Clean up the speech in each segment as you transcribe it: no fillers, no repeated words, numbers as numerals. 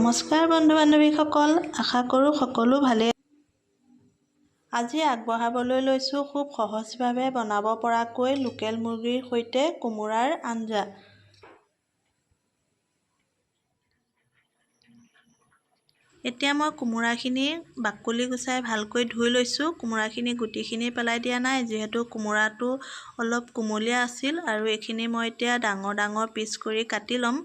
নমস্কাৰ বন্ধু বান্ধৱীসকল, আশা কৰোঁ সকলো ভালেই। আজি আগবঢ়াবলৈ লৈছোঁ খুব সহজভাৱে বনাব পৰাকৈ লোকেল মুৰ্গীৰ সৈতে কোমোৰাৰ আঞ্জা। এতিয়া মই কোমোৰাখিনি বাকলি গুচাই ভালকৈ ধুই লৈছোঁ। কোমোৰাখিনি গুটিখিনি পেলাই দিয়া নাই, যিহেতু কোমোৰাটো অলপ কুমলীয়া আছিল। আৰু এইখিনি মই এতিয়া ডাঙৰ ডাঙৰ পিচ কৰি কাটি ল'ম।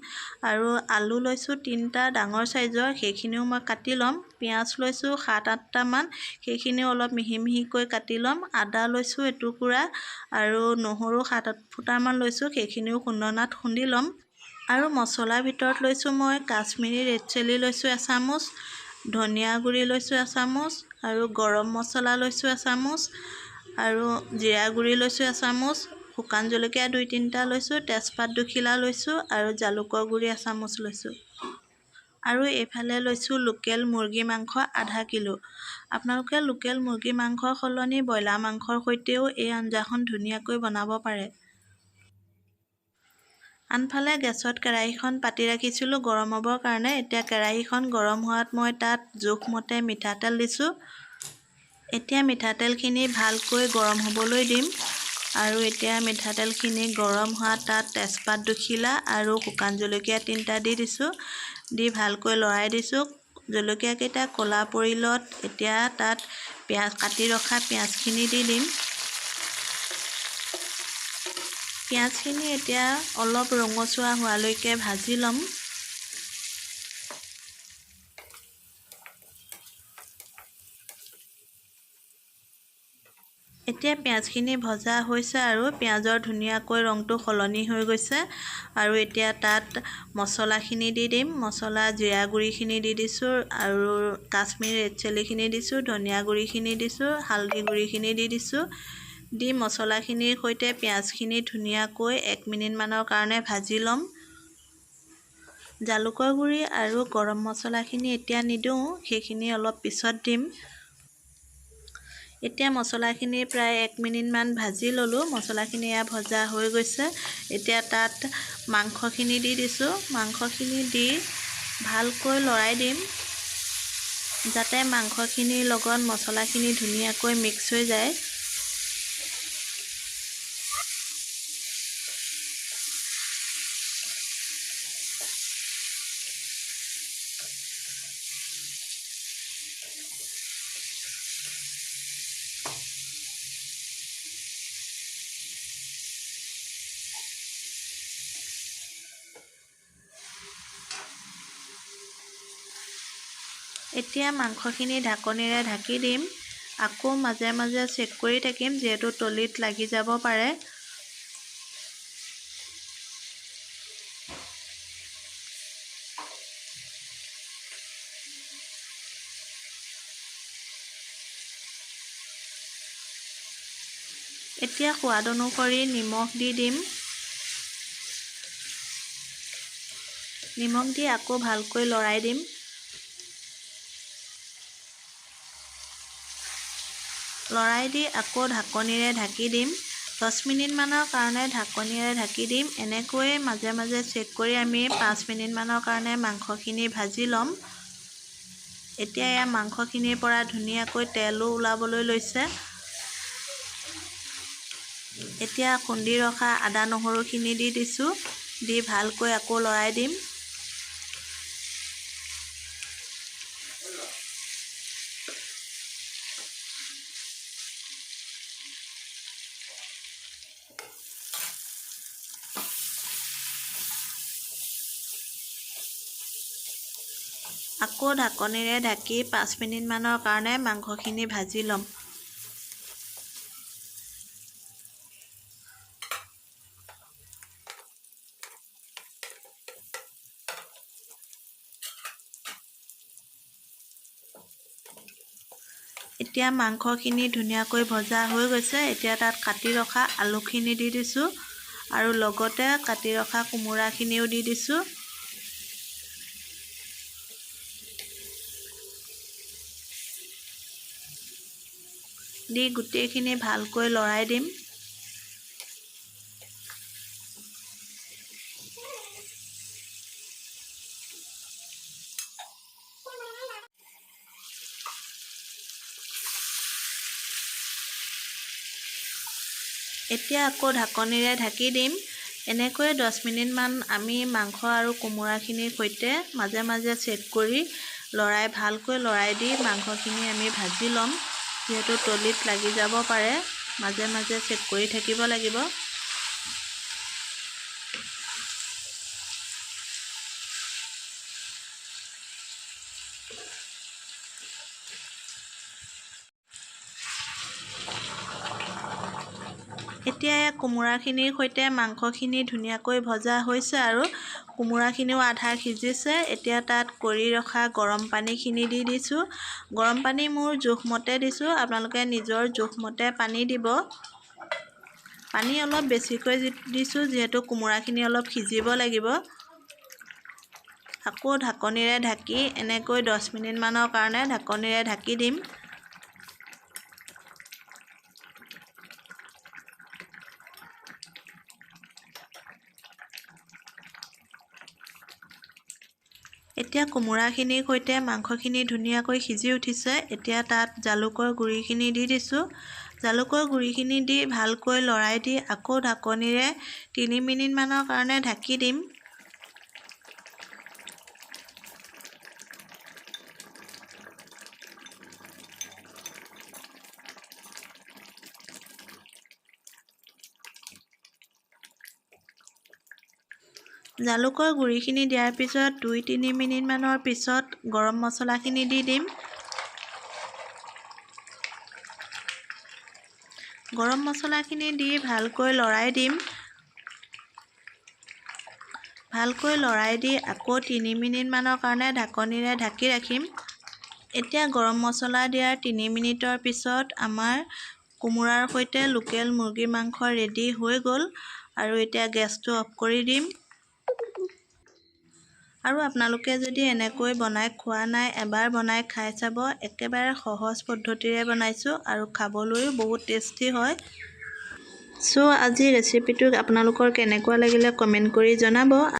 আৰু আলু লৈছোঁ 3টা ডাঙৰ চাইজৰ, সেইখিনিও মই কাটি ল'ম। পিঁয়াজ লৈছোঁ 7-8টামান, সেইখিনিও অলপ মিহি মিহিকৈ কাটি ল'ম। আদা লৈছোঁ এটুকুৰা আৰু নহৰু 7-8 ফুটামান লৈছোঁ, সেইখিনিও খুন্দনাত খুন্দি ল'ম। আৰু মছলাৰ ভিতৰত লৈছোঁ মই কাশ্মীৰী ৰেড চিলি লৈছোঁ এচামুচ, ধনিয়া গুড়ি লৈছোঁ এচামুচ, আৰু গৰম মছলা লৈছোঁ এচামুচ, আৰু জিৰা গুড়ি লৈছোঁ এচামুচ, শুকান জলকীয়া 2-3টা লৈছোঁ, তেজপাত দুখিলা লৈছোঁ আৰু জালুকৰ গুড়ি এচামুচ লৈছোঁ। আৰু এইফালে লৈছোঁ লোকেল মুৰ্গী মাংস আধা কিলো। আপোনালোকে লোকেল মুৰ্গী মাংসৰ সলনি ব্ৰইলাৰ মাংসৰ সৈতেও এই আঞ্জাখন ধুনীয়াকৈ বনাব পাৰে। আনফালে গেছত কেৰাহীখন পাতি ৰাখিছিলোঁ গৰম হ'বৰ কাৰণে। এতিয়া কেৰাহীখন গৰম হোৱাত মই তাত জোখমতে মিঠাতেল দিছোঁ। এতিয়া মিঠাতেলখিনি ভালকৈ গৰম হ'বলৈ দিম। আৰু এতিয়া মিঠাতেলখিনি গৰম হোৱাত তাত তেজপাত দুখিলা আৰু শুকান জলকীয়া 3টা দি দিছোঁ, দি ভালকৈ লৰাই দিছোঁ। জলকীয়াকেইটা ক'লা পৰিলত এতিয়া তাত পিঁয়াজ কাটি ৰখা পিঁয়াজখিনি দি দিম। পিঁয়াজখিনি এতিয়া অলপ ৰঙচুৱা হোৱালৈকে ভাজি ল'ম। এতিয়া পিঁয়াজখিনি ভজা হৈছে আৰু পিঁয়াজৰ ধুনীয়াকৈ ৰংটো সলনি হৈ গৈছে। আৰু এতিয়া তাত মছলাখিনি দি দিম। মছলা জিৰা গুড়িখিনি দি দিছোঁ আৰু কাশ্মীৰী ৰেড চিলিখিনি দিছোঁ, ধনিয়া গুড়িখিনি দিছোঁ, হালধি গুড়িখিনি দি দিছোঁ। দি মছলাখিনিৰ সৈতে পিঁয়াজখিনি ধুনীয়াকৈ 1 মিনিটমানৰ কাৰণে ভাজি ল'ম। জালুকৰ গুড়ি আৰু গৰম মছলাখিনি এতিয়া নিদিওঁ, সেইখিনি অলপ পিছত দিম। এতিয়া মছলাখিনি প্ৰায় 1 মিনিটমান ভাজি ল'লোঁ। মছলাখিনি এয়া ভজা হৈ গৈছে। এতিয়া তাত মাংসখিনি দি দিছোঁ। মাংসখিনি দি ভালকৈ লৰাই দিম, যাতে মাংসখিনিৰ লগত মছলাখিনি ধুনীয়াকৈ মিক্স হৈ যায়। এতিয়া মাংসখিনি ঢাকনিৰে ঢাকি দিম। আকৌ মাজে মাজে চেক কৰি থাকিম, যিহেতু তলিত লাগি যাব পাৰে। এতিয়া সোৱাদ অনুসৰি নিমখ দি দিম। নিমখ দি আকৌ ভালকৈ লৰাই দিম। লৰাই দি আকৌ ঢাকনিৰে ঢাকি দিম। 10 মিনিটমানৰ কাৰণে ঢাকনিৰে ঢাকি দিম। এনেকৈয়ে মাজে মাজে চেক কৰি আমি 5 মিনিটমানৰ কাৰণে মাংসখিনি ভাজি ল'ম। এতিয়া এয়া মাংসখিনিৰ পৰা ধুনীয়াকৈ তেলো ওলাবলৈ লৈছে। এতিয়া খুন্দি ৰখা আদা নহৰুখিনি দি দিছোঁ, দি ভালকৈ আকৌ লৰাই দিম। আকৌ ঢাকনিৰে ঢাকি 5 মিনিটমানৰ কাৰণে মাংসখিনি ভাজি ল'ম। এতিয়া মাংসখিনি ধুনীয়াকৈ ভজা হৈ গৈছে। এতিয়া তাত কাটি ৰখা আলুখিনি দি দিছোঁ আৰু লগতে কাটি ৰখা কোমোৰাখিনিও দি দিছোঁ। দি গোটেইখিনি ভালকৈ লৰাই দিম। এতিয়া আকৌ ঢাকনিৰে ঢাকি দিম। এনেকৈয়ে 10 মিনিটমান আমি মাংস আৰু কোমোৰাখিনিৰ সৈতে মাজে মাজে চেক কৰি লৰাই ভালকৈ লৰাই দি মাংসখিনি আমি ভাজি ল'ম। যিহেতু তলিত লাগি যাব পাৰে, মাজে মাজে চেক কৰি থাকিব লাগিব। এতিয়া এই কোমোৰাখিনিৰ সৈতে মাংসখিনি ধুনীয়াকৈ ভজা হৈছে আৰু কোমোৰাখিনিও আধা সিজিছে। এতিয়া তাত কৰি ৰখা গৰম পানীখিনি দি দিছোঁ। গৰম পানী মোৰ জোখমতে দিছোঁ, আপোনালোকে নিজৰ জোখমতে পানী দিব। পানী অলপ বেছিকৈ দিছোঁ, যিহেতু কোমোৰাখিনি অলপ সিজিব লাগিব। আকৌ ঢাকনিৰে ঢাকি এনেকৈ 10 মিনিটমানৰ কাৰণে ঢাকনিৰে ঢাকি দিম। এতিয়া কোমোৰাখিনিৰ সৈতে মাংসখিনি ধুনীয়াকৈ সিজি উঠিছে। এতিয়া তাত জালুকৰ গুড়িখিনি দি দিছোঁ। জালুকৰ গুড়িখিনি দি ভালকৈ লৰাই দি আকৌ ঢাকনিৰে 3 মিনিটমানৰ কাৰণে ঢাকি দিম। জালুকৰ গুড়িখিনি দিয়াৰ পিছত 2-3 মিনিটমানৰ পিছত গৰম মছলাখিনি দি দিম। গৰম মছলাখিনি দি ভালকৈ লৰাই দিম। ভালকৈ লৰাই দি আকৌ 3 মিনিটমানৰ কাৰণে ঢাকনিৰে ঢাকি ৰাখিম। এতিয়া গৰম মছলা দিয়াৰ 3 মিনিটৰ পিছত আমাৰ কোমোৰাৰ সৈতে লোকেল মুৰ্গীৰ মাংস ৰেডি হৈ গ'ল। আৰু এতিয়া গেছটো অফ কৰি দিম। আৰু আপোনালোকে যদি এনেকৈ বনাই খোৱা নাই, এবাৰ বনাই খাই চাব। একেবাৰে সহজ পদ্ধতিৰে বনাইছোঁ আৰু খাবলৈও বহুত টেষ্টি হয়। আজি ৰেচিপিটো আপোনালোকৰ কেনেকুৱা লাগিলে কমেণ্ট কৰি জনাব।